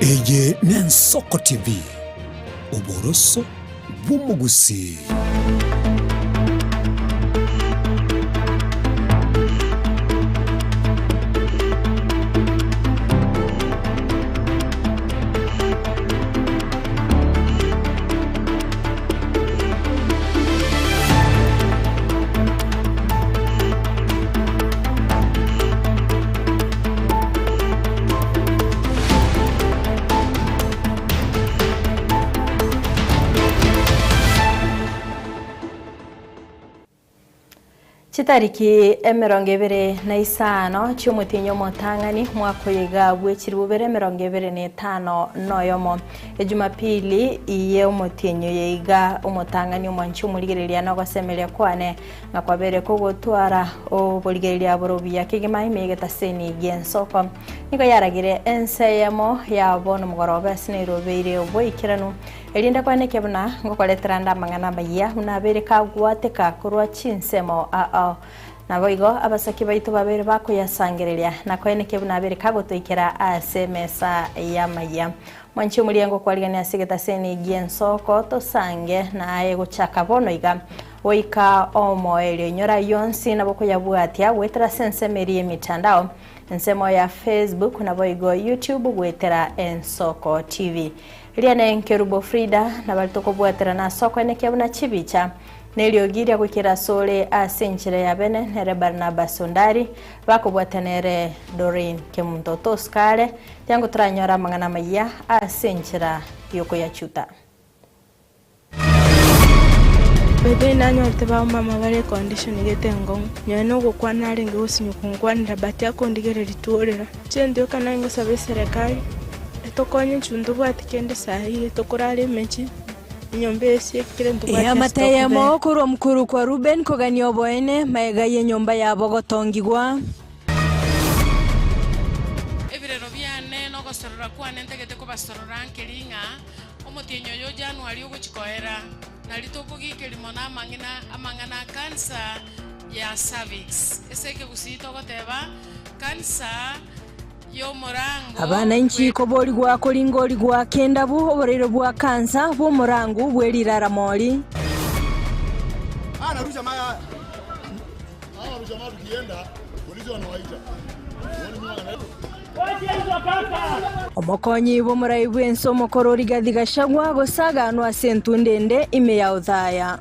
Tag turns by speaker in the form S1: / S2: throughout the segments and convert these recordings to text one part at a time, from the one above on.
S1: Eye n'Ensoko TV, oboroso bw'omogusii.
S2: Chitariki 25 chi'omotienyi omotang'ani mwaka oyo iga bwe chilifu bibere 25 noyomo Ejumapili ye omotienyi oyo iga omotang'ani omwanchi omorigereria na ogosemeria kwane ng'a kwabere kogotwara oborigereria bore obuya kegima ime y'egetaseni gi'ensoko. Nigo yaragire ense eyemo ya bono mogoroba ase nairobeire oboikeranu, erinde kwaneke buna ngokoretera ande amang'ana amayia buna abeire kagwateka korwa chinsemo ao. Naboigo abasake baito babeire bakoyasangereria, na koenekia buna abeire kagotoikera ase emesa y'amayia. Mwanche omoriango okwarigania ase egetaseni gi'ensoko, tosange naye gochaka bono iga goika omoerio. Inyora ayio onsi nabo okoyabwatia goetera ase ensemo eria y'emitandao, ensemo ya Facebook naboigo YouTube goetera Ensoko TV. Riane Nkerubo Frida nabari tokobwaterana ase okoenekia buna chibicha neriogi ria goikera asore ase enchera ya bene nere Barnabas Ondari bakobwatia nere Doreen Kemunto Tosikare tiango toranyore amang'ana amayia ase enchera yokoyachuta.
S3: By nanyorete bamama bare econdition gete enkong'u, nonye na ogokwana arenge gosinywa konkwanera but akondigereria tworera. Inche ntioka naye ngosaba eserekari, etokonye intwe ntobwati kende saii tokorara emechie, enyomba eye esiekire ntobwati ase
S4: Eamate eyemo
S3: tokobera.
S4: korwa omokuru kwa Ruben kogania oboene, magega y'enyomba yabo gotongigwa.
S5: Ebirero biane na ogosorora kwane ntagete kobasorora nkeri ng'a omotienyi oyo o January ogochia koera, nari tokogiikeria mono amang'ina amang'ana a cancer ya cervix. Ase ekegusii togoteba cancer y'omorango
S4: Abana inchi
S5: bwe.
S4: koborigwa koringorigwa kendabu oboraire bwa kansa bw'omorangu bwe riraramori. Omokonyi bw'omorai bw'ense omokoro Rigathi Gachagua gosaganwa ase entunda ende ime ya Othaya.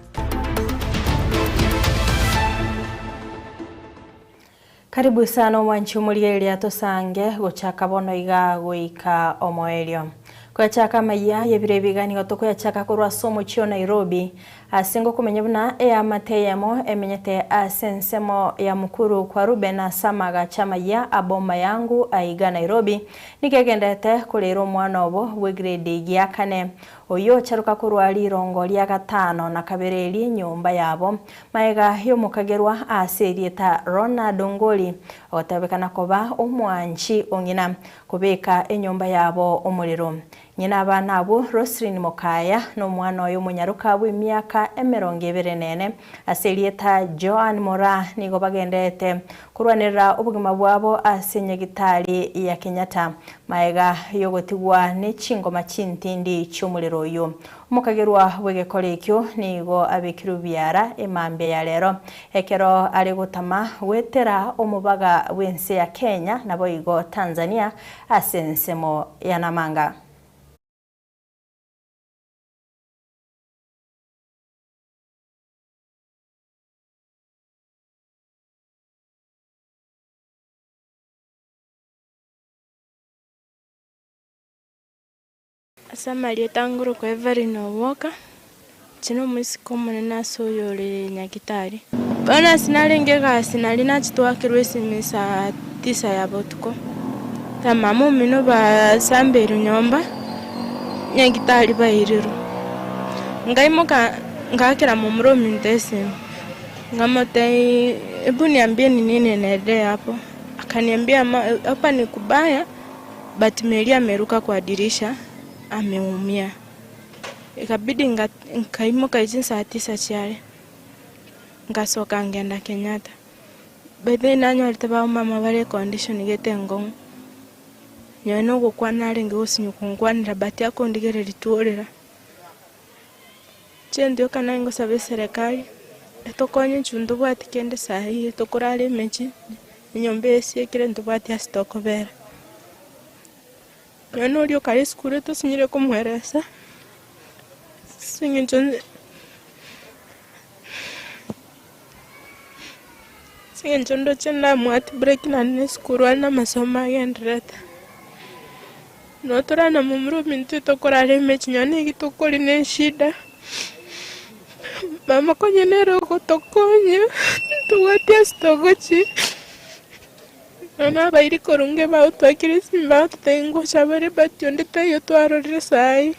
S2: Karibu sana omwanchi omorigereria tosange gochaka bono iga goika omoerio. Koyachaka amayia y'ebiro ebiga nigo tokoyachaka korwa ase omochie o Nairobi ase ngokomenya buna eamate eyemo emenyete ase ensemo ya Mukuru kwa Reuben ase amagacho amayia a Boma Yangu aiga Nairobi nigo egenderete korera omwana obo bw'egrade gia kane oyio ocharuka korwa rirongo ria gatano na kabere ri'enyomba yabo Magega y'omokagerwa ase erieta Ronald Ongoli ogotebekana koba omwanchi o ng'ina kobeka enyomba yabo omorero. Ng'ina abana abwo Roselyn Mokaya na omwana oye omonyaroka bw'emiaka 24 ase erieta Joan Moraa nigo bagendererete korwanerera obogima bwabo ase nyagitari ya Kenyatta magega y'ogotigwa ne chingoma chintindi chi'omorero oyio. Omokagerwa bw'egekora ekio nigo abekirwe biara emambia ya rero, ekero are gotama goetera omobaga bw'ense ya Kenya naboigo Tanzania ase ensemo ya Namanga.
S3: Ase amarieta ngorokwa Evelyn Owoka, inche nomoiseke omonene ase oyo ore Nyagitari. Bono ase narenge egasi naria nachete goakerwa esimi saa tisa ya botuko, na mama omino basambeirwe nyomba, Nyagitari bairirwe. Nkaimoka ngaakera momura ominto esimi, nkamotebia hebu niambie ni nini inaendelea hapo, akaniambia hapa ni kubaya. But Mary ameruka kwa dirisha ameumia. Ikabidi nkaimoka chinsaa tisa chiare nkasoka ngenda Kenyatta. By the way nanyorete bamama bare econdition gete enkong'u. Nyowe na ogokwana arenge gosinywa konkwanera but akondigereria tworera. Inche ntioka naye ngosaba eserekari, etokonye intwe ntobwati kende saii tokorara emechie, enyomba eye esiekire ntobwati ase tokobera. Nonye na oria okare esukuru etosinyire komoeresa, ase eng'encho ase eng'encho ndoche ndamwati break naende na esukuru are na amasomo agendererete. Nabo tore na momura ominto tokorara emechie nonye na eki tokori ne eshida, mama konya nere ogotokonya, ntobwati ase togochia. Nonya na abairi korwa inge bagotwakera esimi bagototebia ngocha bare but onde taiyo twarorire saii,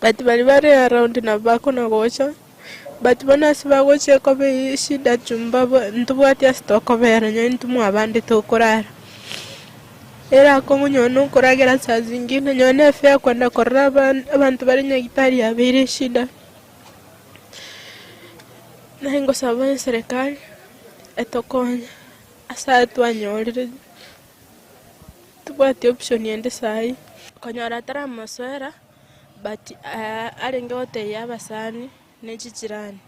S3: but baria bare around nabo bakona gocha, but bono ase bagocha ekoba eshida chumba ntobwati ase tokobera nonya intwe mwabande tokorara. Ere akong'u nonya na okoragera saa zingine nonya na efare kwenda korora abanto bare nyagetari yabeire eshida. Naye ngosaba eserekari etokonye ase aya twanyorire, tobwati option ende saii. Konyora ataramosoera but arenge gotebia abasani ne chichirani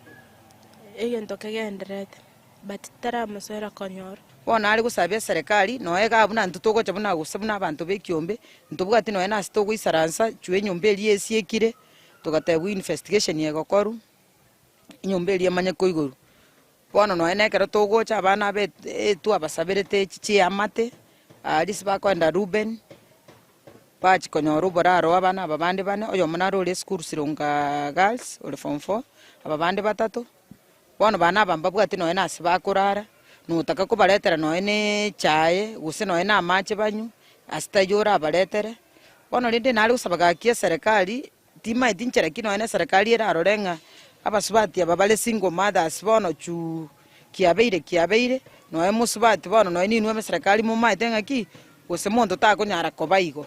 S3: egento kegendererete but taramosoera konyora.
S6: Bono are gosaba eserekari, nonya igaa buna intwe togocha buna gose buna abanto ba ekiombe, ntobwati nonya na ase togoisaransa, chwe enyomba eria esiekire, togatebwa investigation egokorwa, enyomba eria emanye koigorwa. Bono nonya na ekero togocha abana aba twabasaberete echi chiamate, aria ase bakoenda Reuben, bachia konyora oboraro abana aba bande bane, oyomo naro ore esukuru Sironga Girls ore form four, aba bande batato, bono bana aba mbabwati nonya na ase bakorara, notaka kobaretera nonya na echae, gose nonya na amache banywe, ase taiyo orabaretere. Bono rende nare gosaba gaki eserekari. Timaeti nchera ki nonya neserekari erarore ng'a abasubati aba bare single mothers bono chuu kiabeire kiabeire, nonya mosubati bono nonya ninwe eserekari momaete ng'a ki, gose monto takonyara koba igo.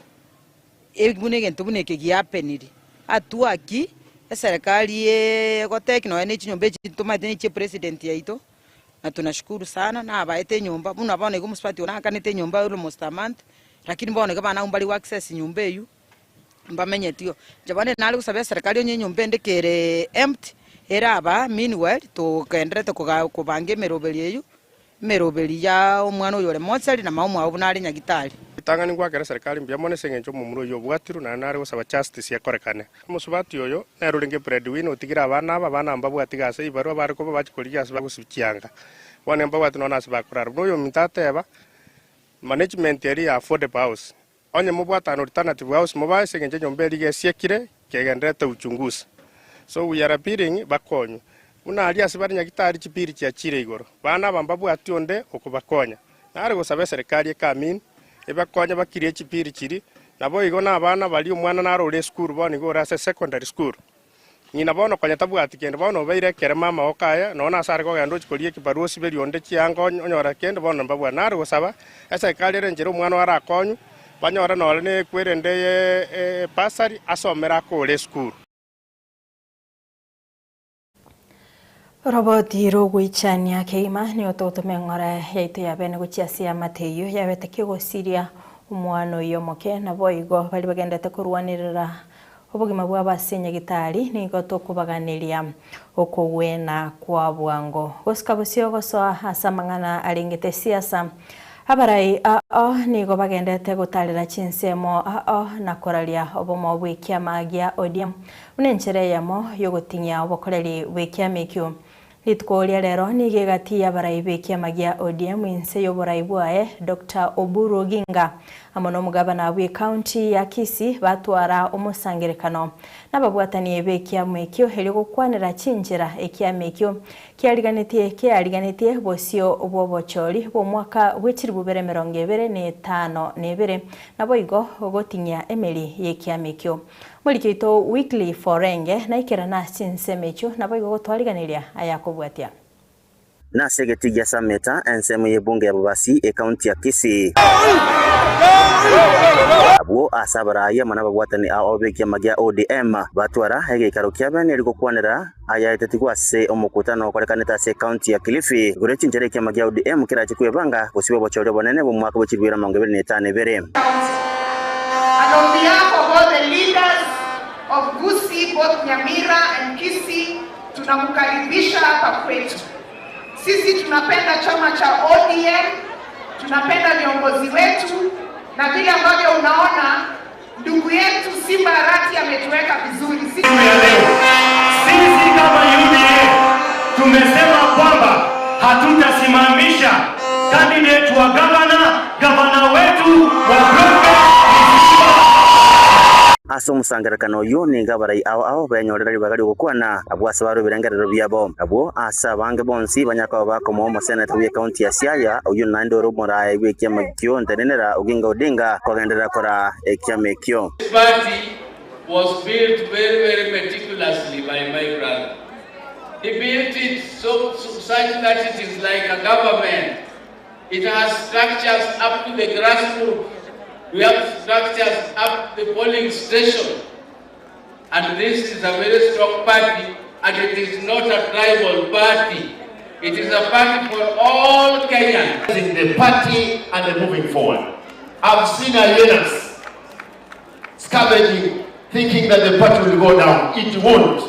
S6: Buna egento buna eke giapeniri, hatua ki eserekari egoteki nonya ne chinyomba echi tomaete ne chia president yaito, na tunashukuru sana nabaete enyomba, buna bono iga omosubati oyo naakanete enyomba almost a month, lakini bono iga abana abwo mbari go access nyomba eywo. Mbamenyetio. Inche bono nare gosaba eserekari onye enyomba ende kere empty, ere aba meanwhile togendererete koga kobanga emeroberi eywo, emeroberi ya omwana oyo ore mochari na mama omwabo buna are nyagitari.
S7: Ritang'ani ngwakera eserekari mbuya mono ase eng'encho omomura oyio obwatirwe naende nare gosaba justice ekorekane. Omosubati oyo nere orenge breadwinner otigire abana aba, abana aba mbabwati gase ebibarua bare koba bachia korigia ase bagosibia chianga. Bono mbabwati nonya ase bakorara. Buna oyominto ateba, management eria ya affordable house Onye mobwatane alternative house mobae ase engencho enyomba eria gesiekire kegendererete uchunguzi. So we are appealing bakonywe. Buna aria ase bare nyagitari chipiri chiachire igoro. Bana aba mbabwati onde okobakonya. Nare gosaba eserekari ecome in ebakonye bakirie chipiri chiri naboigo na abana baria omwana naro ore esukuru bono igo ore ase secondary school. Ng'ina bono konya tabwati kende, bono obeire ekerema amaboko aye, nonya nase are kogenda ochia koria ekibarua osiberie onde chianga onyore kende, bono mbabwate. Nare gosaba, eserekari ere enchera omwana oye arakonywe, banyore nore nekwerende eye ebasari, asomere akore esukuru.
S2: Oroboti rogoichania kegima nigo togotoma eng'ora yaito ya bene gochia ase eamate eyio yabete kegosiria omwana oyio omoke, naboigo baria bagenderete korwanerera obogima bwabo ase nyagitari nigo tokobaganeria okogwena kwa bwango. Gosika bosio gosoa ase amang'ana arengete siasa. Abarai ao nigo bagenderete gotarera chinsemo ao na koraria obomo bw'ekiama gia ODM buna enchera eyemo y'ogoting'ia obokoreri bw'ekiama ekio. Rituko ria rero nigo egati y'abarai b'ekiama gia ODM inse y'oborai bwaye Doctor Oburu Oginga amo nomogabana bw'ecounty ya Kisii batwara omosangerekano nababwatani b'ekiama ekio erio gokwanera chinchera ekiama ekio Kiariganetie keariganetie bosio bw'obochori bw'omwaka bwe chilifu bibere emerongo ebere na etano na ebere, naboigo goting'ia emeri y'ekiama ekio. Moriki oito Wycliffe Orenge naikerana ase chinsemo echio, naboigo gotwariganeria ayakobwatia.
S8: Nase egetii gia Sameta, ensemo y'ebunge ya Bobasi, ekaunti ya Kisii. Abwo ase abarai amo nababwatani ao b'ekiama gia ODM batwara egeikaro kia bene erio gokwanera Aya aetetigwe ase omokutano okorekanete ase ekaunti ya Kilifi igoro ye chinchera ekiama gia ODM kerache kwebanga gosiba obochori obonene bw'omwaka bwe chilifu 2052.
S9: the leaders of Gusii, both Nyamira and Kisii, tunamkaribisha hapa kwetu. Sisi tunapenda chama cha ODM, tunapenda viongozi wetu, na vile ambavyo unaona ndugu yetu Simba Arati ametuweka vizuri. Sisi
S10: ya leo, sisi kama UDA tumesema kwamba hatutasimamisha candidate wa gavana, gavana wetu wa Broadbelt
S8: Ase omosangererekano oyio nigo abarai ao ao benyorera ribaga ri'ogokwana abwo ase barwe ebirengerero biabo. Abwo ase abange bonsi banyara koba bakomoa omoseneta bwa ekaunti ya Siaya oyio naende ore omorae bwa ekiama ekio ntenenera Oginga Odinga kogenderera kora ekiama ekio.
S11: This party was built very, very meticulously by my brother. He built it so, so such that it is like a government. It has structures up to the grassroots. We have structures up to the polling station. And this is a very strong party, and it is not a tribal party. It is a party for all Kenyans.
S10: In the party and the moving forward. I've seen hyenas scavenging, thinking that the party will go down. It won't.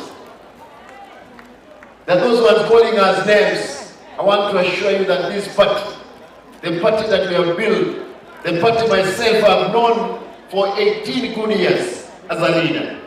S10: That those ones calling us names, I want to assure you that this party, the party that we have built, the party myself I've known for 18 good years as a leader,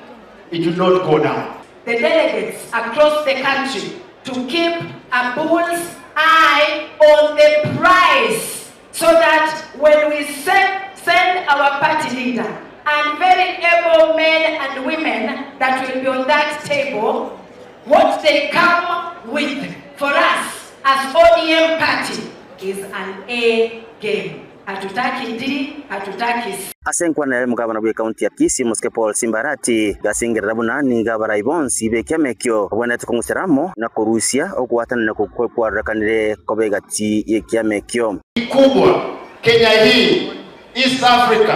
S10: it will not go down.
S9: The delegates across the country to keep a bull's eye on the prize so that when we send, send our party leader and very able men and women that will be on that table, what they come with for us as ODM party is an A game. Hatutaki D, hatutaki C.
S8: Ase enkwana ere omogabana bwa ekaunti ya Kisii Mosike Paul Simba Arati gasengerera buna nigo abarai bonsi ba ekiama ekio babwenerete kong'usera amo na korusia okogwatanana kokwo kwarorekanire koba egati ya ekiama ekio.
S10: Kubwa Kenya hii, East Africa,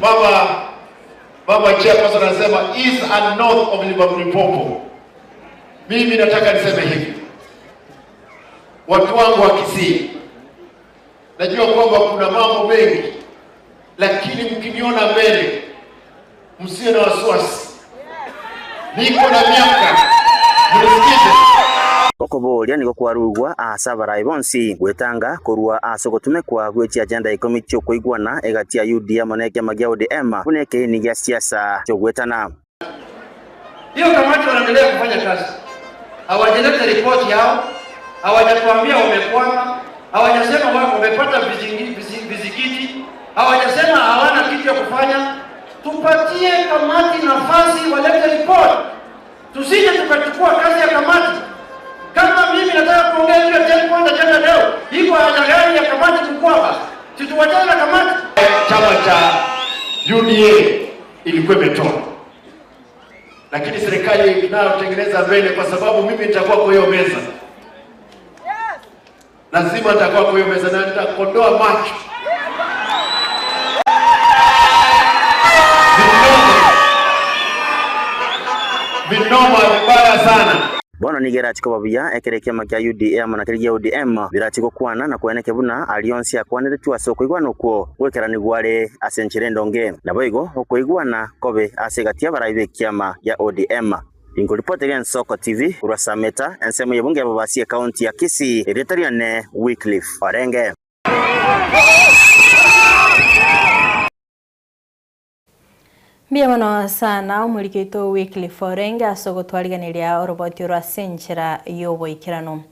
S10: baba baba chairperson anasema east and north of Limpopo. Mimi nataka niseme hivi, watu wangu wa Kisii, najua kwamba kuna mambo mengi, lakini mkiniona mbele msiwe na wasiwasi, niko na miaka, mnisikize.
S8: Okoboria nigo kwarugwa ase abarai bonsi gwetanga korwa ase ogotumekwa gwechi agenda ikomi chiokoigwana egati ya UDA amo na ekiama gia ODM buna ekeini gia siasa chiogwetana.
S12: Hiyo kamati wanaendelea kufanya kazi, hawajaleta ripoti yao, hawajatuambia wamekwama, hawajasema wamepata vizingiti, hawajasema hawana kitu ya kufanya. Tupatie kamati nafasi walete ripoti, tusije tukachukua kazi ya kamati. Kama mimi nataka kuongea juu ya 10 point agenda leo, iko haja gani ya kamati kukwama? Si tuwachane na kamati.
S10: Chama cha UDA ilikuwa imetoa, lakini serikali inayotengeneza mbele, kwa sababu mimi nitakuwa kwa hiyo meza, lazima nitakuwa kwa hiyo meza na nitakondoa macho vinoma vibaya sana.
S8: Bono nigo erachi koba buya ekere ekiama kia UDA amo na keri gia ODM birachi gokwana na kweneke buna aria onsi akwaneretwe ase okoigwana okwo gwekeranigwa are ase enchera endonge nabo igo okoigwana kobe ase egati ya abarai ba ekiama gia ODM. Inkoripoti ria Ensoko TV korwa Sameta ensemo ya ebunge ya Bobasi ekaunti ya Kisii erieta riane Wycliffe Orenge.
S2: Mbuya mono sana omoriki oito Wycliffe Orenge ase ogotwariganiria oroboti rwa ase enchera ya oboikerano.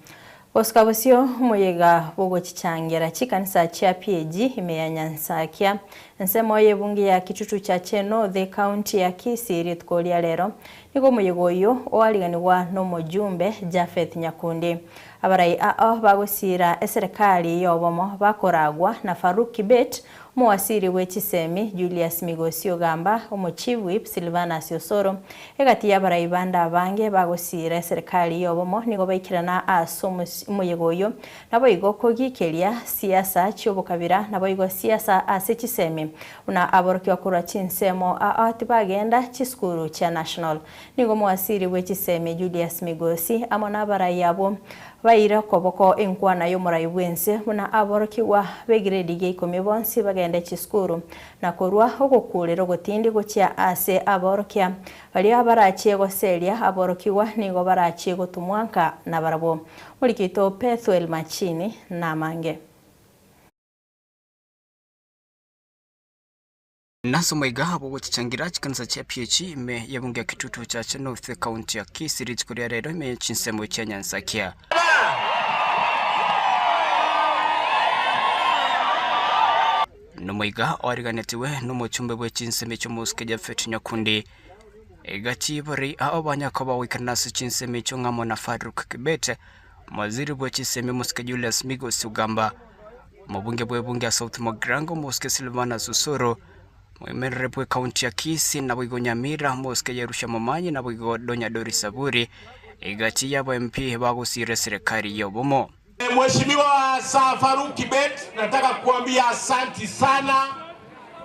S2: Gosuka bosio omoyega bwogochichangera chikanisa chia PAG ime ya Nyansakia ensemo ya ebunge ya Kitutu Chache North ekaunti ya Kisii rituko ria rero nigo omoyega oyo oariganiwa na omojumbe Japheth Nyakundi. Abarai ao bagosira eserikali ya obomo bakoragwa na Farouk Kibet omowasiri bwe chisemi Julius Migosi Ogamba omochief whip Silvanus Osoro egati ya abarai bande abange bagosira eserikali ya obomo nigo baikirana ase omoyega oyo nabo igo kogikeria siasa chiobokabira nabo igo siasa ase chisemi buna aborokiwa korwa chinsemo aa tibagenda chisukuru chia national. Nigo omowasiri bwe chisemi Julius Migosi amo na abarai abo Baire okoboko enkwana y'omorai bw'ense, buna aborokigwa b'egiredi gia ikomi bonsi bagende chisukuru, na korua ogokuurera ogotindi gochia ase aborokia. Baria barachie goseria aborokigwa nigo barachie gotumwa nka nabarabwo. Omoriki oito Pethuel Machini namange.
S13: Nase omoiga bw'ogochichangira chikanisa chia PAG ime y'ebunge ya Kitutu Chache North ekaunti ya Kisii rituko ria rero ime ye chinsemo chia Nyansakia. Nomoiga oariganetigwe nomochumbe bwe chinsemo echio Omosike Japhet Nyakundi. Egati y'abarei ao banyakoba goikerana ase chinsemo echio ng'amo na Farouk Kibet, Omowaziri bwe chisemi Omosike Julius Migos Ogamba, Omobunge bw'ebunge ya South Mugirango Omosike Silvanus Osoro, Omoemereri bw'ekaunti ya Kisii naboigo Nyamira Omosike Jerusha Momanyi naboigo Donya Doris Saburi, egati y'aba MP bagosiira eserekari y'obomo.
S14: Mheshimiwa Sir Farouk Kibet, nataka kukuambia asanti sana.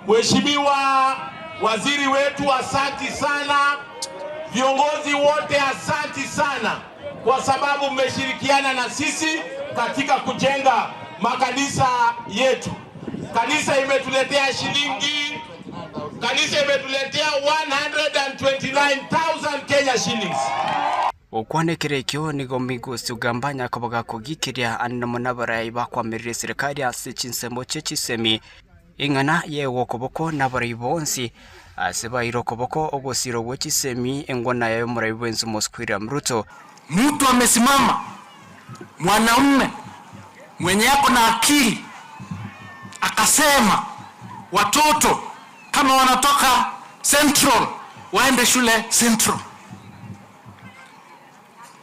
S14: Mheshimiwa waziri wetu asanti sana. Viongozi wote asanti sana kwa sababu mmeshirikiana na sisi katika kujenga makanisa yetu. Kanisa imetuletea shilingi, kanisa imetuletea 129,000 Kenya shillings.
S13: Gokwana ekero ekio nigo Migos Ugamba nyakoba gakogiikeria ande mono abarai bakwamerire eserekari ase chinsemo chie chisemi Ing'ana y'egokoboko nabarai bonsi ase baeire okoboko ogosira gwe chisemi engwana yaye omorai bwensi Omosike William Ruto.
S15: Mtu amesimama mwanaume mwenye ako na akili akasema watoto kama wanatoka Central waende shule Central.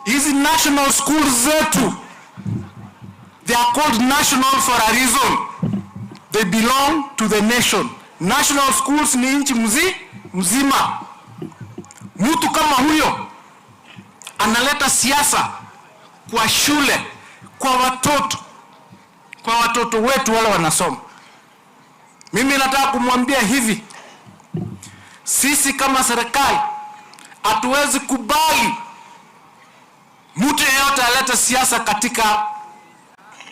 S15: Hizi national schools zetu they are called national for a reason. They belong to the nation. National schools ni nchi mzi, mzima. Mtu kama huyo analeta siasa kwa shule, kwa watoto, kwa watoto wetu wale wanasoma. Mimi nataka kumwambia hivi, sisi kama serikali hatuwezi kubali mtu yeyote alete siasa katika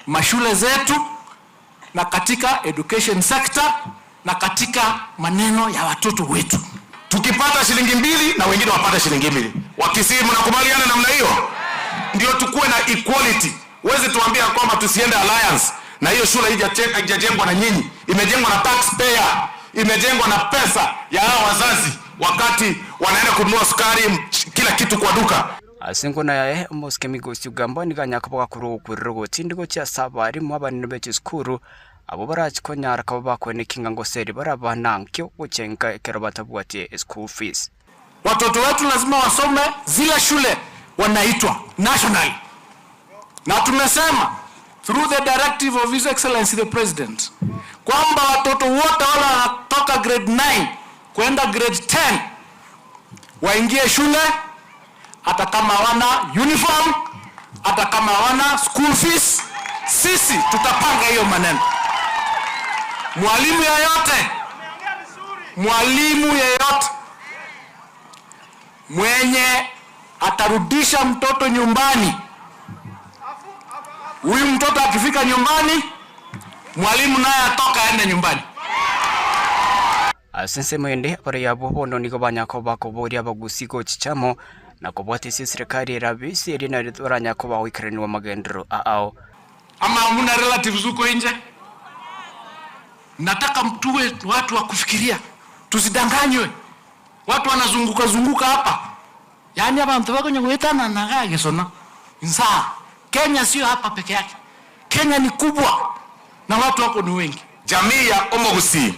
S15: mashule zetu na katika education sector na katika maneno ya watoto wetu.
S16: Tukipata shilingi mbili na wengine wapate shilingi mbili. Wakisii, mnakubaliana namna hiyo? Ndio tukuwe na equality. Huwezi tuambia kwamba tusiende alliance na hiyo shule haijajengwa na nyinyi, imejengwa na taxpayer, imejengwa na pesa ya hao wazazi, wakati wanaenda kununua sukari, kila kitu kwa duka.
S13: Ase enkwana yaye, omosike Migosi Ogamba nigo anyakoba gakorwa ogokurera ogotindi gochia ase abarimu abanene be chisukuru, abwo barachi konyara koba bakoeneki ng'a ngoseri bare abana nkio gochia inka ekero batabwati eschool fees.
S15: Watoto wetu lazima wasome zile shule wanaitwa national, na tumesema through the directive of His Excellency the President kwamba watoto wote wale wanatoka grade 9 kwenda grade 10 waingie shule hata kama hawana uniform, hata kama hawana school fees. Sisi tutapanga hiyo maneno. Mwalimu yeyote, mwalimu yeyote mwenye atarudisha mtoto nyumbani, huyu mtoto akifika nyumbani, mwalimu naye atoka aende nyumbani.
S13: Ase ensemo ende, abarai abwo bono nigo banyakoba koboria abagusi gochicha amo na kobwatia ase eserekari erabe ase eria nario baranyakoba goikeranigwa amagenderero ao.
S15: Ama hamuna relatives huko nje? Nataka tuwe watu wa kufikiria, tusidanganywe. Watu wanazunguka zunguka hapa, yaani abantu bakonya goetana na gagesona nsaa. Kenya sio hapa peke yake, Kenya ni kubwa na watu wako ni wengi.
S16: Jamii ya Omogusii,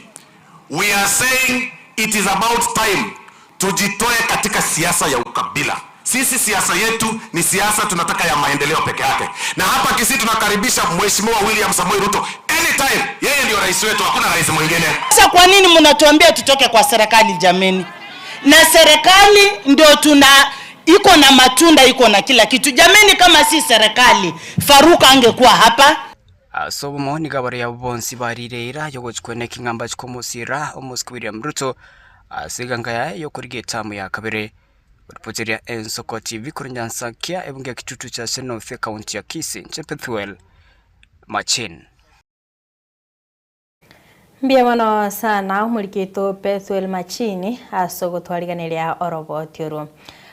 S16: we are saying it is about time tujitoe katika siasa ya ukabila. Sisi siasa yetu ni siasa tunataka ya maendeleo peke yake, na hapa Kisii tunakaribisha Mheshimiwa William Samoei Ruto anytime. Yeye ndio rais wetu, hakuna rais mwingine.
S9: Sasa kwa nini mnatuambia tutoke kwa serikali jameni? Na serikali ndio tuna iko na matunda iko na kila kitu jameni. Kama si serikali, Faruk angekuwa hapa.
S13: Ase obomo nigo abaria abwo bonsi barire eira y'ogochia kweneka ing'amba chikomosiira omosike William Ruto ase eganga yaye y'okorigia etamu ya kabere. Ripoteria Ensoko TV korwa Nyansakia, ebunge ya Kitutu Chache North, ekaunti ya Kisii, inche Bethuel Machin.
S2: Mbuya mono sana omoriki oito Bethuel Machini ase ogotwariganeria oroboti orwo.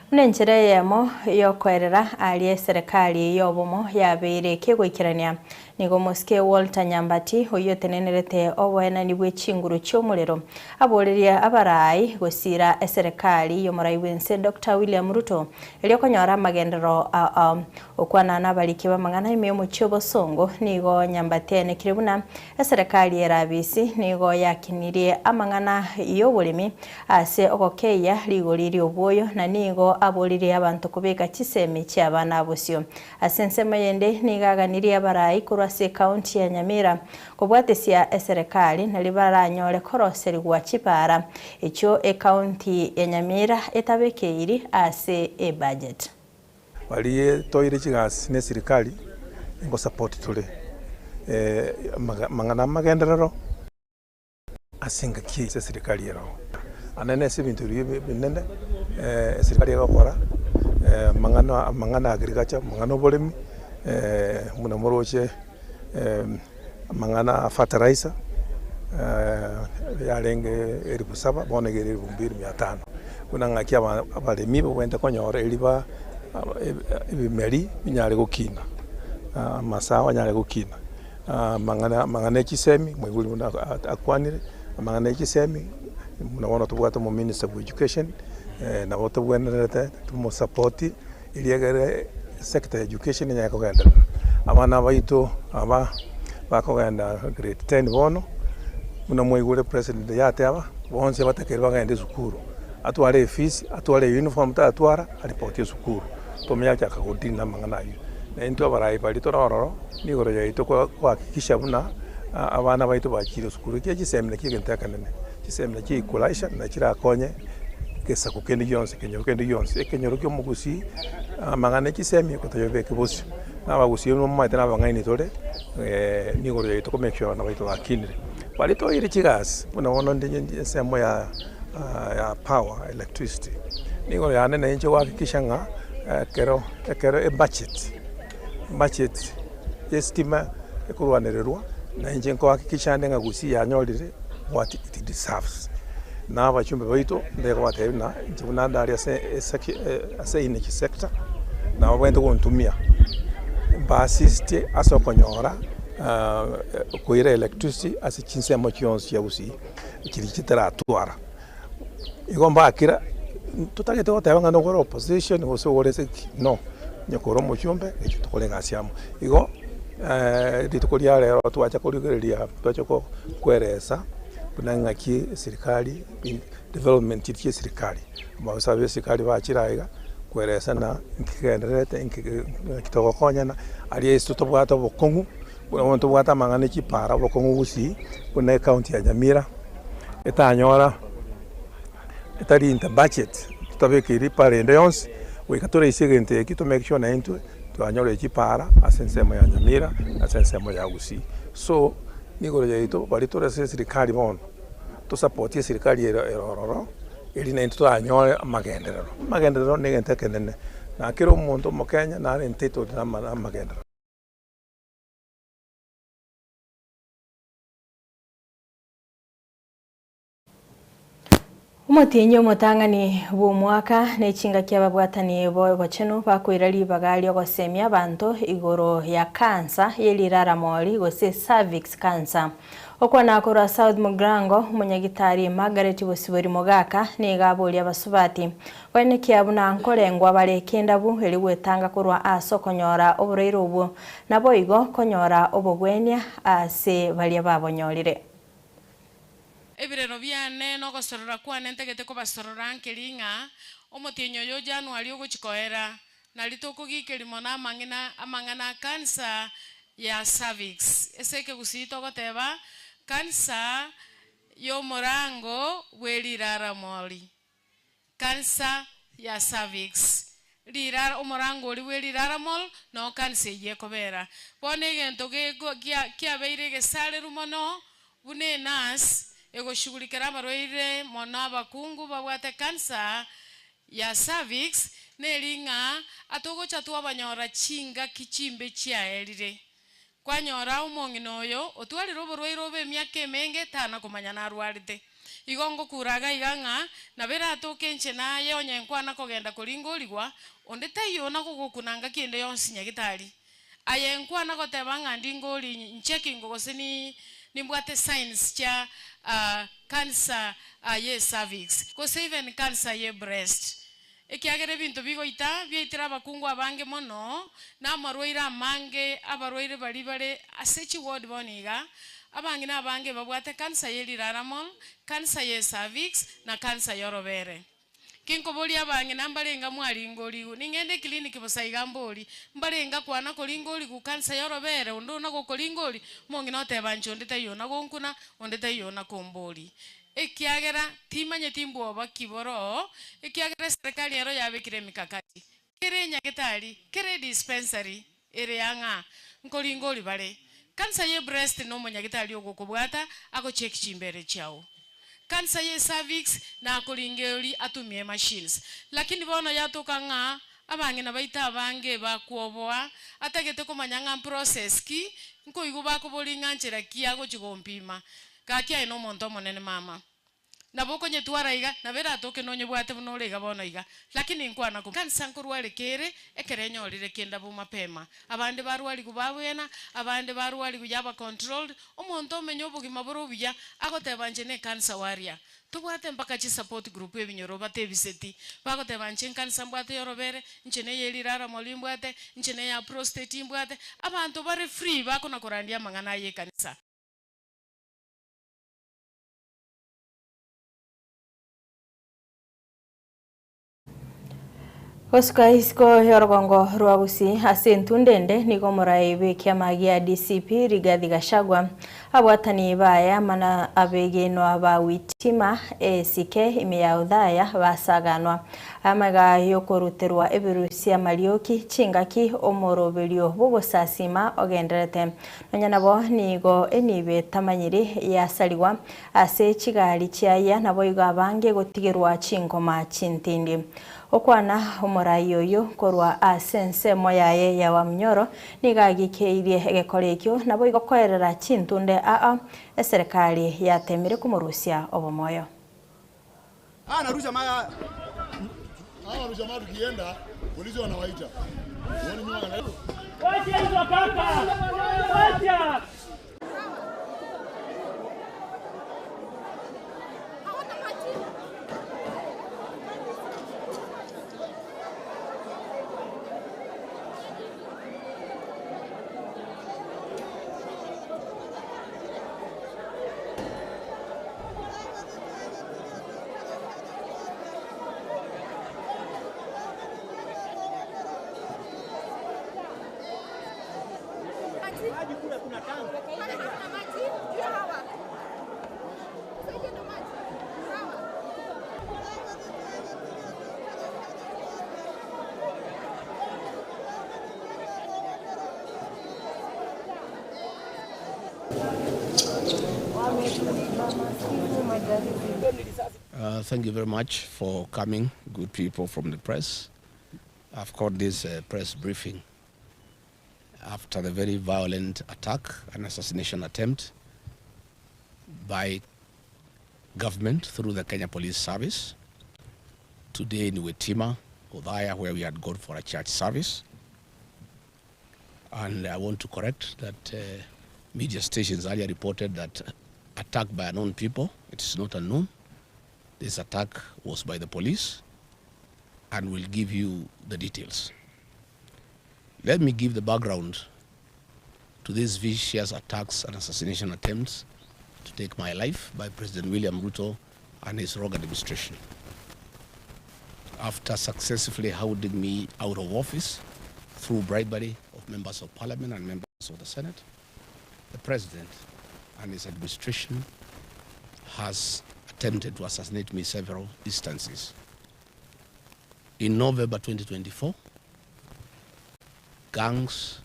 S2: Buna enchera eyemo yokoerera aria eserekari y'obomo yabeire kegoikerania, nigo omosike Walter Nyambati oyio otenenerete oboenani bwe chinguru chi'omorero aborerie abarai gosira eserekari y'omorai bw'ense Doctor William Ruto erio konyora amagenderero ao. Okwana nabariki b'amang'ana ime y'omochie obosongo nigo Nyambati aenekire buna Eserekari y'Erabisi nigo yakinirie amang'ana y'oboremi ase ogokeyia rigori ri'obwoyo, na nigo aboririe abanto kobeka chisemi chi'abana bosio. Ase ensemo yende nigo aganirie abarai korwa ase ekaunti ya Nyamira kobwatesia eserekari nario baranyore koroserigwa chipaara echio ekaunti ya Nyamira etabekeiri ase ebudget.
S17: Baria toire chigasi ne serikali ngosupport tore amang'ana amagenderero ase engaki eye eserikali ere oo. Naende ase ebinto biria ebinene eserikali egokora amang'ana amang'ana agriculture, amang'ana oboremi buna moroche amang'ana a fertilizer yarenge elifu saba bono iga ere elifu mbili mia tano. Buna ng'aki abaremi babwenerete konyora erio ba ebimeri binyare gokina, amasao anyare gokina, amang'ana amang'ana ya chisemi moigwe buna akwanire, amang'ana ya chisemi buna bono tobwate omominister bwa education nabo tobwenerete tomosapoti. Eriegere sector ya education enyare kogenderera. Abana baito aba bakogenda grade ten bono, buna mwaigure president yateba, bonsi abatakeire bagende esukuru, atware efees, atware euniform tatwara, aripoti esukuru, tomanye achaka godeal na amang'ana aywo. Na intwe abarai baria tore ororo, nigoro yaito kohakikisha buna abana baito bachire esukuru, ekiagera chisemi nakio egento ekenene, chisemi nachio equalizer nachirakonye. Egesaku kende gionsi, ekenyoro kende gionsi, ekenyoro ki'omogusii, amang'ana e chisemi gotoyobeke bosio, na abagusii momanyete na abang'aini tore nigo yaito ko make sure abana baito bakinire. Baria toire chigasi buna bono nde ensemo ya ya power, electricity, nigo yane na inche gohakikisha ng'a ekero ekero ebudget ebudget ya estima ekorwanererwa, na inche nkohakikisha nde ng'a gusii yanyorire what it deserves. Na abachumbe baito ndekobatebia buna inche buna ndare ase eseki ase energy sector, nabo babwenerete gontumia mbaasistie ase okonyora koira electricity ase chinsemo chionsi chia gusii chiria chitaratwara. Igo mbakira totagete goteba ng'a nokore opposition gose okore ase ki no, onye kore omochumbe ekio tokore egasi amo. Igo rituko ria rero twacha korigereria twacha koeresa buna ng'aki eserikari development chia eserikari, amaofisa ba eserikari bachire aiga koeresa na nki kegendererete nki naki togokonyana, aria ase tobwate obokong'u buna bono tobwate amang'ana ya chipara obokong'u gusii buna ecounty ya Nyamira etanyora etari into budget totabekeiri para ende yonsi goika toraise egento eki to make sure naintwe twanyorire chipara ase ensemo ya Nyamira na ase ensemo ya Gusii. So, nigoro yaito baria tore ase eserikari bono, tosapotie eserikari ere ere ororo, eri naintwe toranyore amagenderero. Amagenderero na egento ekenene, na kera omonto omokenya nare entitled na amagenderero.
S2: Omotienyi omotang'ani bw'omwaka ne chingaki ababwatani b'obochenu bakoira ribaga ri'ogosemia abanto igoro ya kansa ye riraramori gose cervix cancer. Okwana korwa South Mugirango, omonyagitari Margaret Bosibori Mogaka nigo aboria abasubati koenekia buna nkorengwa bare ekendabu erio gwetanga korwa ase okonyora oborwaire obwo naboigo konyora obogwenia ase baria babonyorire.
S5: Ebirero biane na ogosorora kwane ntagete kobasorora nkeri ng'a omotienyi oyo o January ogochia koera, nario tokogiikeria mono amang'ina amang'ana a cancer ya cervix. Ase ekegusii togoteba cancer y'omorango bwe riraramori. Cancer ya cervix. Rirara omorango oria bwe riraramol noo cancer eyio ekobera. Bono egento geko gia kiabeire egesareru mono buna enurse egoshughulikera abarwaire mono abakungu babwate cancer. Ya cervix neri ng'a atogocha twabanyora chingaki chimbe chiaerire. Kwanyora omong'ina oyo otwarire oborwaire obo emiaka emenge tana komanya narwarete. Igo ngokura iga iga ng'a nabo eratoke inche naye onye nkwana kogenda koringorigwa, onde taiyo ona gogokuna ngaki ende yonsi nyagitari. Aye nkwana goteba ng'a ndingori nchecking gose ni nimbwate signs chia cancer ye cervix gose even cancer ye breast. Ekiagera ebinto bigoita biaitire abakungu abange mono na amarwaire amange abarwaire baria bare ase chiward bono iga, abang'ina abange babwate cancer ye riraramo, cancer ye cervix na cancer yorobere. Kinkoboria abang'ina mbarenga mwaringoriwu, ning'ende eclinic bosa iga mbori, mbarenga kwana koringoriwu cancer yorobere onde ona gokoringori, omong'ina oteba inche onde taiyo ona gonkuna, onde taiyo ona kombori. Ekiagera timanyeti mbwoba ki boroo, ekiagera eserikali ero yabekire emikakati, kere enyagetari, kere edispensary ere ang'a nkoringori bare. Cancer ye breast na omonyagitari ogokobwata agocheck chimbere chiao. Cancer ye cervix nakoringeri atumie machines. Lakini bono yatoka ng'a abang'ina baito abange bakwoboa atagete komanya ng'a mprocess ki, nkoigwa bakoboria ng'a nchera ki agochi gompima. Gaki aye nomonto omonene mama. Nabo okonyetwara iga, nabo eratoke nonyebwate buna ore iga bono iga. Lakini nkwana ko kanisa nkorwareka ere, ekero enyorire kenda bo mapema. Abande barwarigwe babwena, abande barwarigwe yaba controlled, omonto omenye obogima bore obuya, agoteba inche ne ekanisa waria. Tobwate mpaka chisupport group ebinyoro batebiseti, bagoteba inche nkanisa mbwate yorobere, inche neye rirara mori mbwate, inche neya prostate mbwate, abanto bare free bakona korandia amang'ana aya ekanisa.
S2: Gosuka isiko y'orogongo rwa Gusii ase entunda ende nigo omorai bw'ekiama gia DCP Rigathi Gachagua abwatani baye amo na abegenwa ba Witima ACK ime ya Othaya basaganwa amaiga y'okoruterwa ebirusia amarioki chingaki omoroberio bw'ogosasima ogendererete. Nonya nabo nigo enibo etamanyiri yasarigwa ase chigari chiaye naboigo abange gotigerwa chingoma chintindi. Okwana omorai oyio korwa ase ensemo yaye ya Wamunyoro nigo agikeirie egekora ekio naboigo koerera chintunde aa eserekari yatemire komorusia obomoyo.
S18: Thank you very much for coming, good people from the press. I've called this press briefing after the very violent attack and assassination attempt by government through the Kenya Police Service today in Witima, Othaya, where we had gone for a church service. And I want to correct that media stations earlier reported that attack by unknown people. It is not unknown. This attack was by the police, and we'll give you the details. Let me give the background to these vicious attacks and assassination attempts to take my life by President William Ruto and his rogue administration. After successfully hounding me out of office through bribery of members of parliament and members of the Senate, the president and his administration has attempted to assassinate me several instances. In November 2024, gangs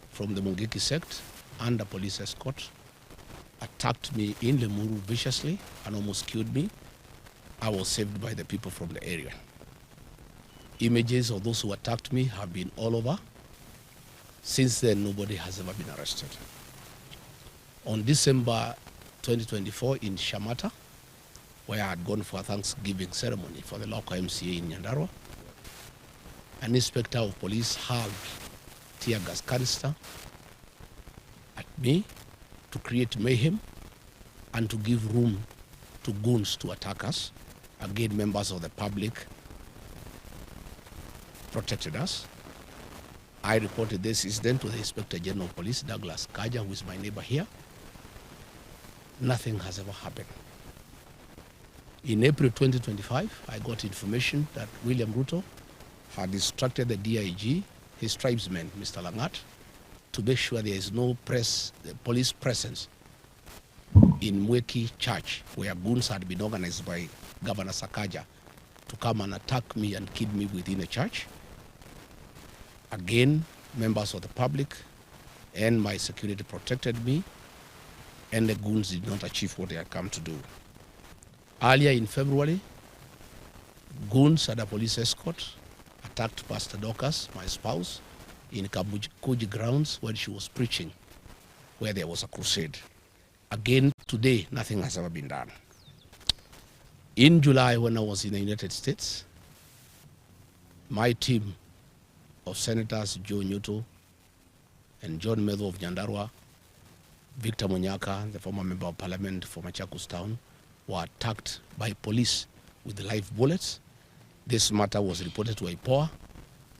S18: from the Mungiki sect under police escort attacked me in Limuru viciously and almost killed me. I was saved by the people from the area. Images of those who attacked me have been all over. Since then, nobody has ever been arrested. On December 2024 in Shamata, where I had gone for a Thanksgiving ceremony for the local MCA in Nyandarua, an inspector of police hurled tear gas canister at me to create mayhem and to give room to goons to attack us. Again, members of the public protected us. I reported this incident to the Inspector General of Police, Douglas Kaja, who is my neighbor here. Nothing has ever happened. In April 2025, I got information that William Ruto had instructed the DIG, his tribesman, Mr. Langat, to make sure there is no press, police presence in Mweki Church, where goons had been organized by Governor Sakaja to come and attack me and kill me within a church. Again, members of the public and my security protected me, and the goons did not achieve what they had come to do. Earlier in February, goons at a police escort attacked Pastor Dorcas, my spouse, in Kamukunji grounds when she was preaching, where there was a crusade. Again, today, nothing has ever been done. In July, when I was in the United States, my team of Senators Joe Nyutu and John Methu of Nyandarua, Victor Munyaka, the former member of parliament for Machakos Town, were attacked by police with live bullets. This matter was reported to IPOA.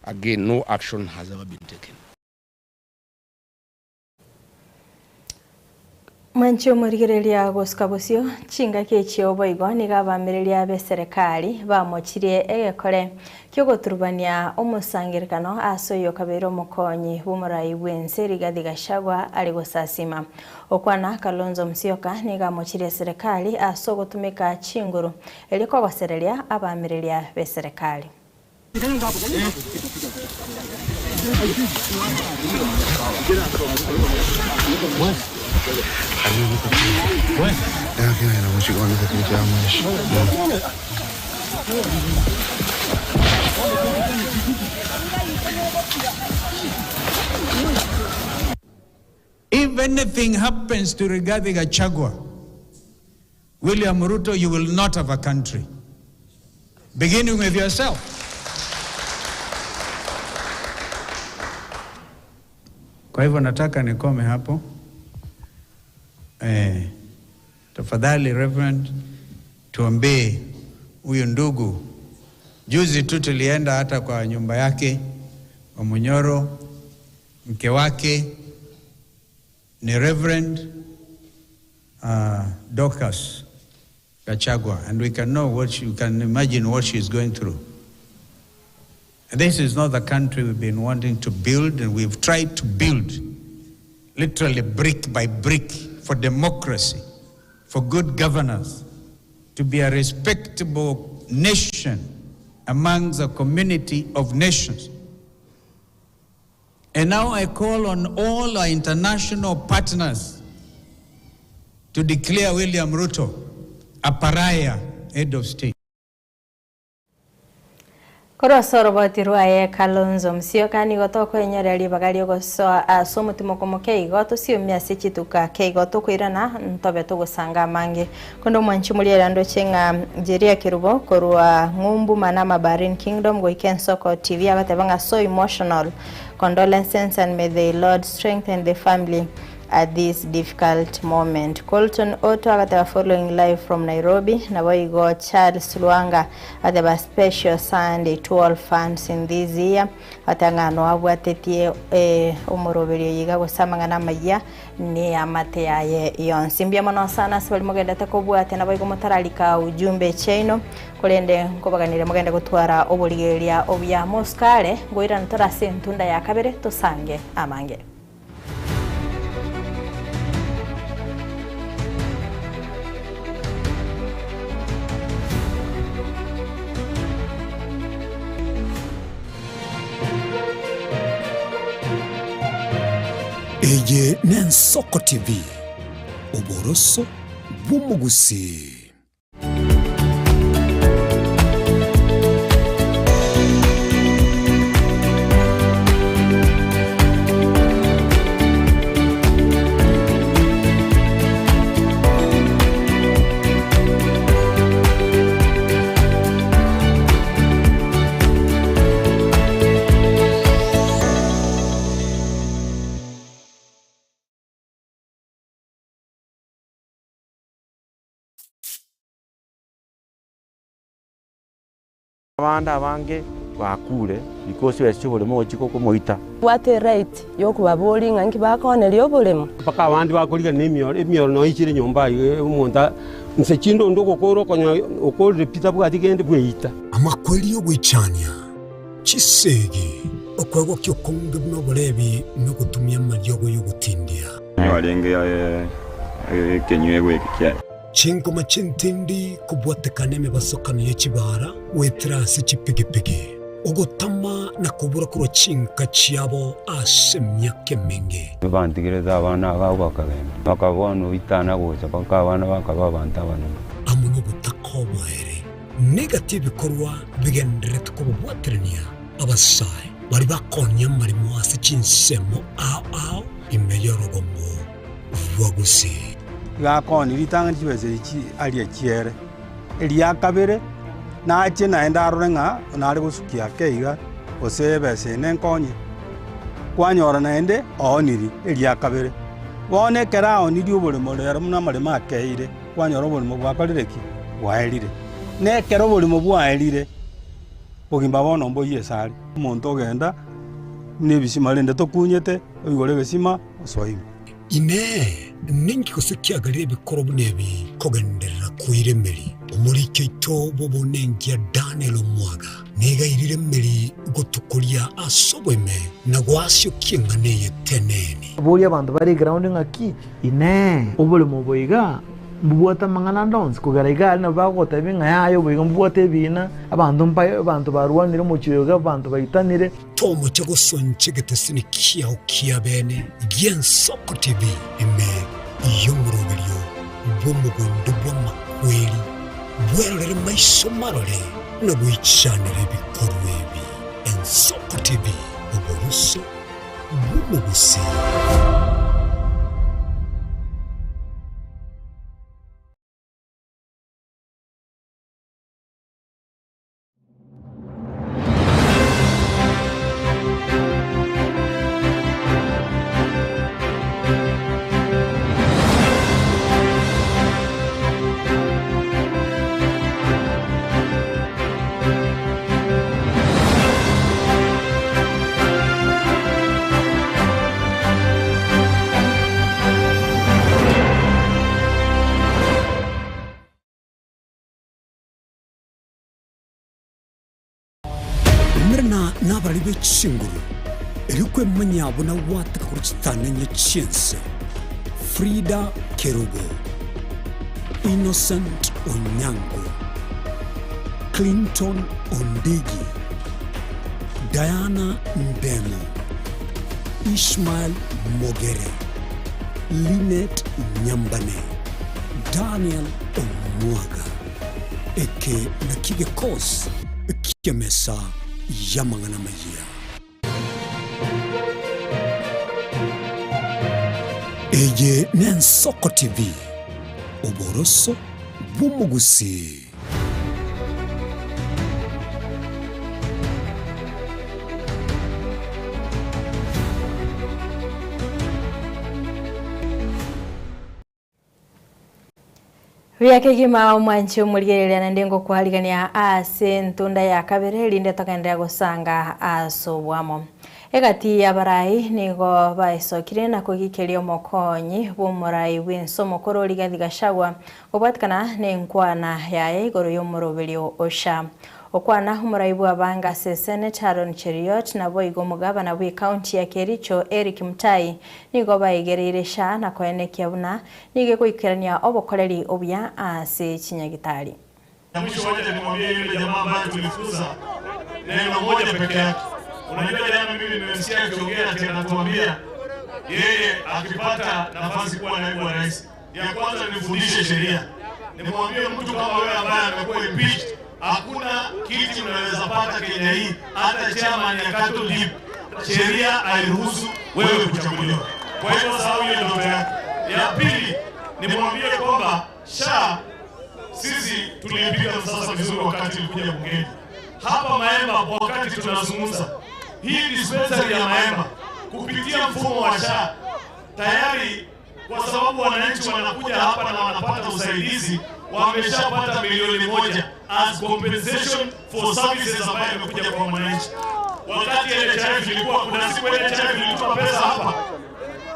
S18: Again, no action has ever been taken.
S2: Mwanche omorigereria gosuka bosio chingaki echio boigo nigo abaamireria b'eserekari bamochirie egekore kiogoturubania omosangerekano ase oyo kabeire omokonyi bw'omorai bwense Rigathi Gachagua ari gosasima. Okwana Kalonzo Musyoka nigo amochirie eserekari ase ogotumeka chinguru erio kogosereria abaamireria b'eserekari.
S19: If anything happens to Rigathi Gachagua, William Ruto, you will not have a country. Beginning with yourself. Kwa hivyo nataka nikome hapo. Eh, tafadhali Reverend, tuombee huyu ndugu. Juzi tu tulienda hata kwa nyumba yake wa Munyoro, mke wake ni Reverend Dorcas Gachagua, and we can know what she, you can imagine what she's going through. And this is not the country we've been wanting to build, and we've tried to build, literally brick by brick, for democracy, for good governance, to be a respectable nation among the community of nations. And now I call on all our international partners to declare William Ruto a pariah head of state.
S2: Korwa ase oroboti rwaye Kalonzo Musyoka nigo tokoenyoria ribaga riogosoa ase omotimoko moke igo tosiomia ase chituka ke igo tokoirana ntobe togosanga amange. Konde omwanchi moria erande oche ng'a Jeria Kerubo korwa ng'umbu Manama Bahrain Kingdom goika Ensoko TV agateba ng'a so emotional condolences and may the Lord strengthen the family at this difficult moment. Colton Otto agateba following live from Nairobi, naboigo Charles Lwanga ateba special Sunday to all fans in this year, agateba ng'a noabwatetie eh, omoroberio oyo iga gose amang'ana amayia ne amate yaye yonsi. Mbuya mono sana ase baria mogendete kobwatia naboigo motararika ujumbe chiaino korende nkobaganire mogende gotwara oborigereria obuya moskare ngoirana tore ase entunda ya kabere tosange amange.
S1: Eye n'Ensoko TV, oboroso bw'omogusii.
S20: Abande abange bakure because chibesa chi'oboremo gochia komoita.
S21: Bwate eright yokobaboria ng'a inki bakooneria oboremo.
S22: Mpaka abande bakorigana nemioro, emioro noyo ichire nyomba aywo omonto inse chinde onde ogokora okonyora okorire pi tabwati kende bweita.
S1: Amakweri y'ogoichania, chisegi, okwegokia okonge buna oborebi na ogotumia amariogo y'ogotindia.
S23: Nigo arenge ekenyuegwa eke kiaye.
S1: Chingoma chintindi kobwatekana emebasokano ye chibara goetera ase chipigipigi, ogotama na kobura korwa chinka chiabo ase emiaka emenge.
S23: Bantigerete abana aba bakagenda, bakaba bono oitana gocha mpaka abana bakaba abanto abanene.
S1: Amo nobotaka oboere, negati ebikorwa bigendererete kobabwaterania abasae baria bakoonia amaremo ase chinsemo ao ao ime y'orogongo rwa Gusii.
S24: Gakoni ritang'ani chibesa echi aria chiere, eria kabere nachie naende arore ng'a nare gosukia ake iga, gose ebesa eye nenkonye, kwanyora naende ooniri eria kabere. Bono ekero aonirie oboremo rero buna amaremo akeire, kwanyora oboremo bwakorire ki? Bwaerire. Na ekero oboremo bwaerire, bogima bono mboyie ase are. Omonto ogenda buna ebisima rende tokunyete, oigore egesima osoe ime.
S1: Inee! Ninki gose kiagerire ebikoro buna ebi kogenderera koira emeri? Omoriki oito bw'obonenkia Daniel Omwaga nigo airire emeri gotukoria ase oboime na goasiokia eng'ana eye teneni.
S25: Boria abanto bare eground ng'aki, Inee! Oboremo obo iga mbobwate amang'ana ande onsi? Kogera iga aria nabo bagogotebia ng'a yaya obo iga mbobwate ebiina, abanto mbaye abanto barwanire omochie oyo iga, abanto baitanire.
S1: Tomocha gosoncha egetesini kiao kia bene gi'Ensoko TV ime y'omoroberio bw'omogondo bw'amakweri, bwerorere maiso marore na goichanera ebikorwa ebi. Ensoko TV, oboroso bw'omogusii. Umerana nabarari be chinguru, erio kwemanya buna gwateka korwa chitanenye chi'ense. Frida Kerubo, Innocent Onyango, Clinton Ondigi, Diana Ndemo, Ishmael Mogere, Linet Nyambane, Daniel Omwaga. Eke nakio gekosi ki'emesa y'amang'ana amayia. Eye n'Ensoko TV, oboroso bw'omogusii.
S2: Buya kegima omwanchi omorigereria naende ngokwarigania ase entunda ya kabere erinde togenderere gosanga ase obwamo. Egati y'abarai nigo baesokire na kogikeria omokonyi bw'omorai bw'ense omokoro Rigathi Gachagua gobwatikana nenkwana yaye igoro y'omoroberio o SHA. Okwana omorai bw'abange ase Esenate Aaron Cheruiyot naboigo omogabana bw'ecounty ya Kericho Eric Mutai Nigo baigereire SHA na koenekia buna nigo egoikerania obokoreri obuya ase chinyagitari.
S26: Ya mwisho wacha nimwambie yule jamaa ambaye tulifukuza neno moja peke yake. Unajua jana mimi nimemsikia akiongea ati anatuambia yeye akipata nafasi kuwa naibu wa rais, ya kwanza nifundishe sheria. Nimwambie mtu kama wewe ambaye amekuwa impeached, hakuna kiti unaweza pata Kenya hii, hata chairman ya cattle dip, sheria hairuhusu wewe kuchaguliwa. Kwa hivyo sahau hiyo ndoto yako. Ya pili nimwambie kwamba SHA sisi tuliipiga msasa vizuri wakati ilikuja bungeni hapa Maemba. Wakati tunazungumza hii dispensary ya Maemba kupitia mfumo wa SHA tayari, kwa sababu wananchi wanakuja hapa na wanapata usaidizi, wameshapata milioni moja. as compensation for services ambayo imekuja kwa mwananchi. Wakati NHIF ilikuwa, kuna siku NHIF ilituma pesa hapa?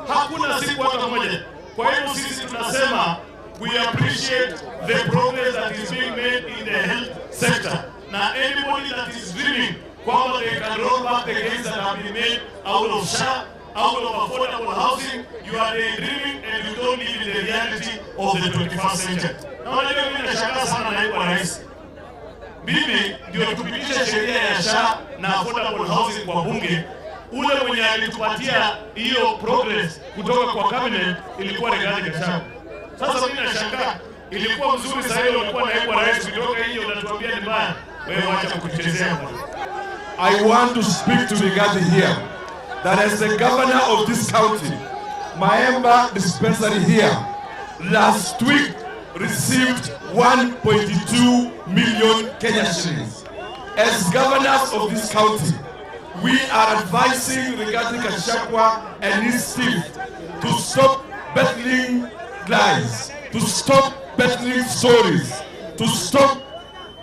S26: Hakuna siku hata moja. Kwa hivyo sisi tunasema we appreciate the progress that is being made in the health sector. Na anybody that is dreaming kwamba they can roll back the gains that have been made out of SHA, out of affordable housing, you are daydreaming and you don't live in the reality of the 21st century. Na unajua mimi nashangaa sana naibu wa rais. Mimi ndio tupitishe sheria ya SHA na affordable housing kwa bunge. Ule mwenye alitupatia hiyo progress kutoka kwa cabinet ilikuwa Rigathi Gachagua. Sasa mimi nashangaa, ilikuwa mzuri sasa hiyo ulikuwa naibu wa rais, kutoka hiyo unatuambia ni mbaya. Wewe wacha kutuchezea bwana.
S3: I want to speak to Rigathi here that as the governor of this county, Maemba dispensary here, last week received 1.2 million Kenya shillings. As governors of this county, we are advising Rigathi Gachagua and his team to stop peddling lies, to stop peddling stories, to stop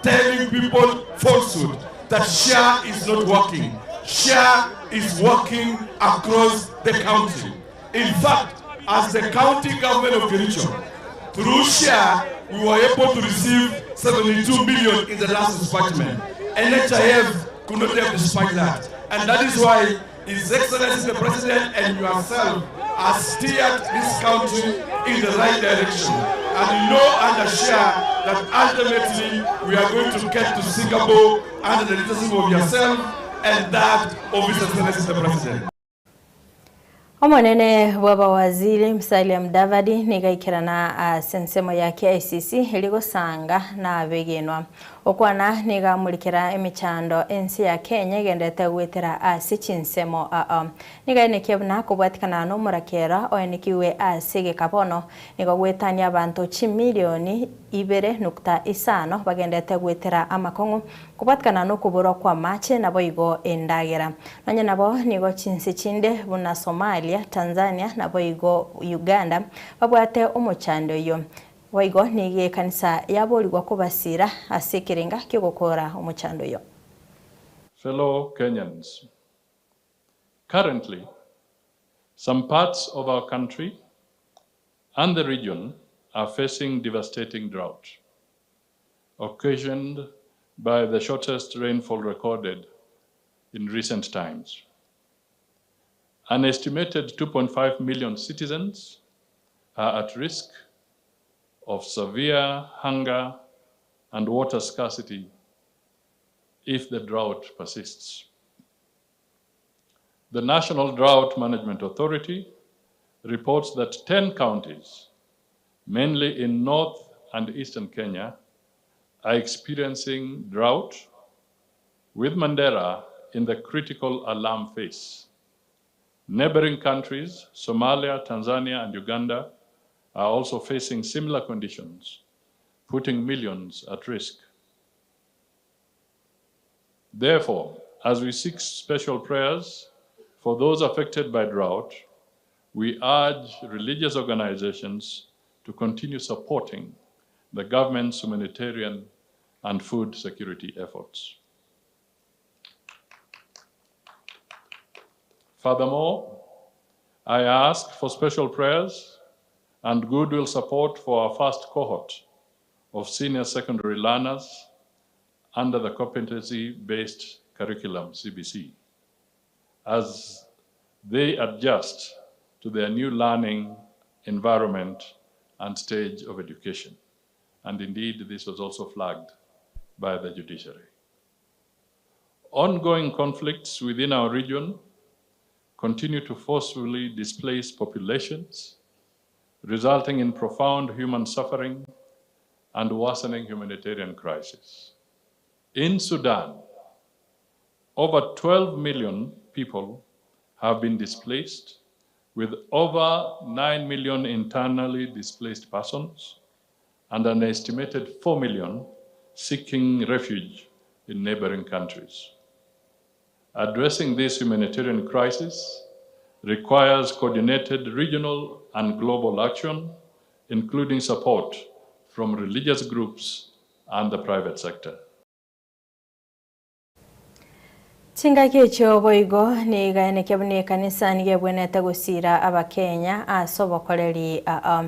S3: telling people falsehood that SHA is not working. SHA is working across the county. In fact, as the county government of Kericho, through SHA, we were able to receive 72 million in the last dispatchment. NHIF could not have dispatched that. And that is why His Excellency the President and yourself have steered this country in the right direction. And you know and assure that ultimately we are going to get to Singapore under the leadership of yourself and that of His Excellency the President.
S2: Omonene bw'abawaziri Musalia Mudavadi nigo aikerana ase ensemo ya KICC erio gosanga na abegenwa. Okwana nigo amorikera emechando ense ya Kenya egenderete goetera ase chinsemo aa. Nigo aenekia buna kobwatikana na omorakera oenekiwe ase egeka bono nigo goetania abanto chimilioni 2.5 bagenderete goetera amakong'u Kobwatikana nokoborwa kw'amache naboigo endagera. Nonya nabo nigo chinse chinde buna Somalia, Tanzania naboigo Uganda babwate omochando oyio. Boigo nigo ekanisa yaborigwa kobasira ase ekerenga ki'ogokora omochando oyio.
S4: Fellow Kenyans, currently some parts of our country and the region are facing devastating drought occasioned by the shortest rainfall recorded in recent times. An estimated 2.5 million citizens are at risk of severe hunger and water scarcity if the drought persists. The National Drought Management Authority reports that 10 counties, mainly in North and Eastern Kenya, are experiencing drought, with Mandera in the critical alarm phase. Neighboring countries, Somalia, Tanzania, and Uganda, are also facing similar conditions, putting millions at risk. Therefore, as we seek special prayers for those affected by drought, we urge religious organizations to continue supporting the government's humanitarian and food security efforts. Furthermore, I ask for special prayers and goodwill support for our first cohort of senior secondary learners under the competency-based curriculum, CBC, as they adjust to their new learning environment and stage of education. And indeed, this was also flagged by the judiciary. Ongoing conflicts within our region continue to forcefully displace populations, resulting in profound human suffering and worsening humanitarian crisis. In Sudan, over 12 million people have been displaced, with over 9 million internally displaced persons and an estimated 4 million seeking refuge in neighboring countries. Addressing this humanitarian crisis requires coordinated regional and global action, including support from religious groups and the private sector.
S2: Chingaki echio boigo nigaenekia buna ekanisa nigo ebwenerete gosiira Abakenya ase obokoreri aa.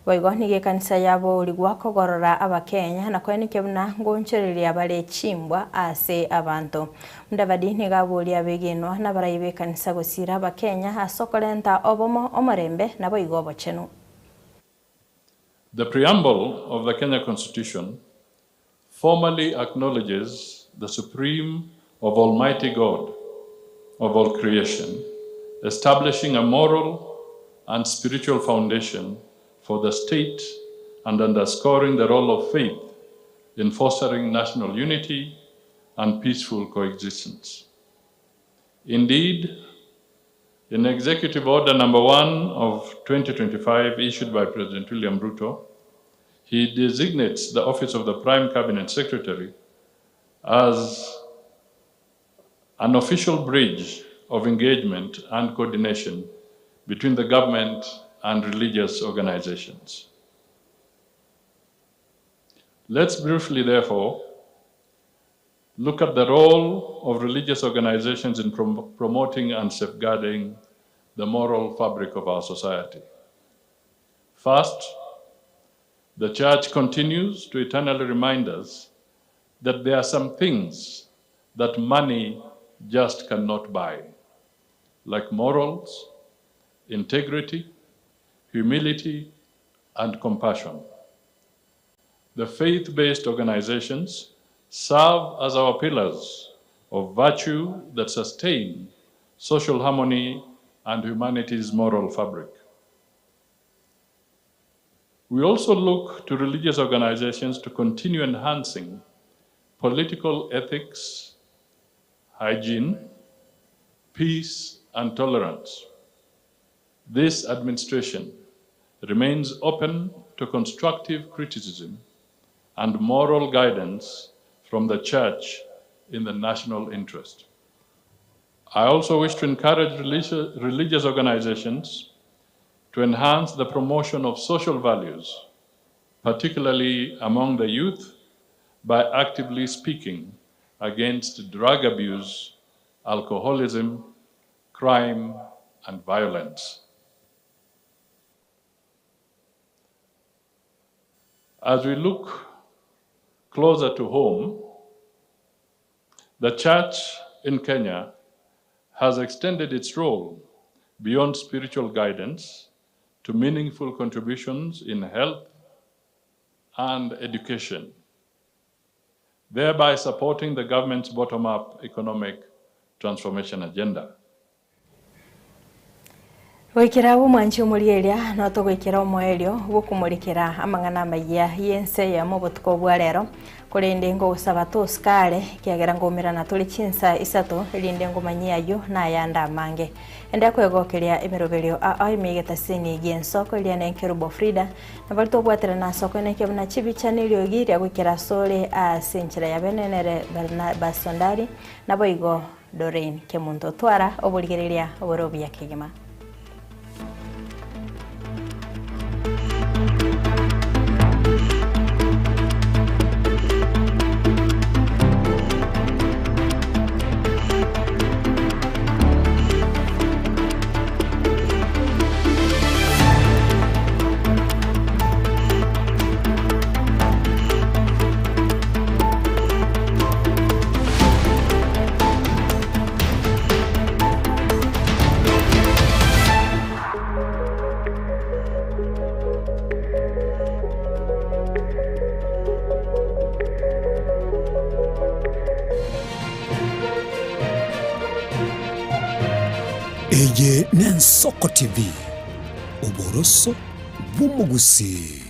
S2: Boigo nigo ekanisa yaboorigwa kogorora Abakenya na koenekia buna ngonchoreria bare chimbwa ase abanto. Mudavadi nigo aboria abegenwa na abarai b'ekanisa gosiira Abakenya ase okorenta obomo, omorembe naboigo obochenu.
S4: The preamble of the Kenya Constitution formally acknowledges the supreme of Almighty God of all creation, establishing a moral and spiritual foundation for the state and underscoring the role of faith in fostering national unity and peaceful coexistence. Indeed, in Executive Order Number 1 of 2025, issued by President William Ruto, he designates the office of the Prime Cabinet Secretary as an official bridge of engagement and coordination between the government and religious organizations. Let's briefly, therefore, look at the role of religious organizations in prom promoting and safeguarding the moral fabric of our society. First, the church continues to eternally remind us that there are some things that money just cannot buy, like morals, integrity, humility, and compassion. The faith based organizations serve as our pillars of virtue that sustain social harmony and humanity's moral fabric. We also look to religious organizations to continue enhancing political ethics, hygiene, peace, and tolerance. This administration remains open to constructive criticism and moral guidance from the church in the national interest. I also wish to encourage religious organizations to enhance the promotion of social values, particularly among the youth, by actively speaking against drug abuse, alcoholism, crime, and violence. As we look closer to home, the church in Kenya has extended its role beyond spiritual guidance to meaningful contributions in health and education, thereby supporting the government's bottom up economic transformation agenda.
S2: Goikera abwo omwanchi omorigereria notogoikera omoerio bw'okomorikera amang'ana amayia y'ense eyemo obotuko bwa rero, korende ngogosaba tosikare, ekiagera ngoumerana tore chinsa isato, erinde ngomanyie ayio na ayande amange. Ende kwegokeria emeroberio ao ime y'egetasini gi'ensoko eria nenkerubo Frida, na baria tobwaterana ase okoenekia buna chibicha na eriogi ria goikera asore ase enchera ya bene nere Barnabas Ondari, naboigo Doreen Kemunto twara oborigereria obore obuya kegima.
S1: Eye n'Ensoko TV, oboroso bw'omogusii.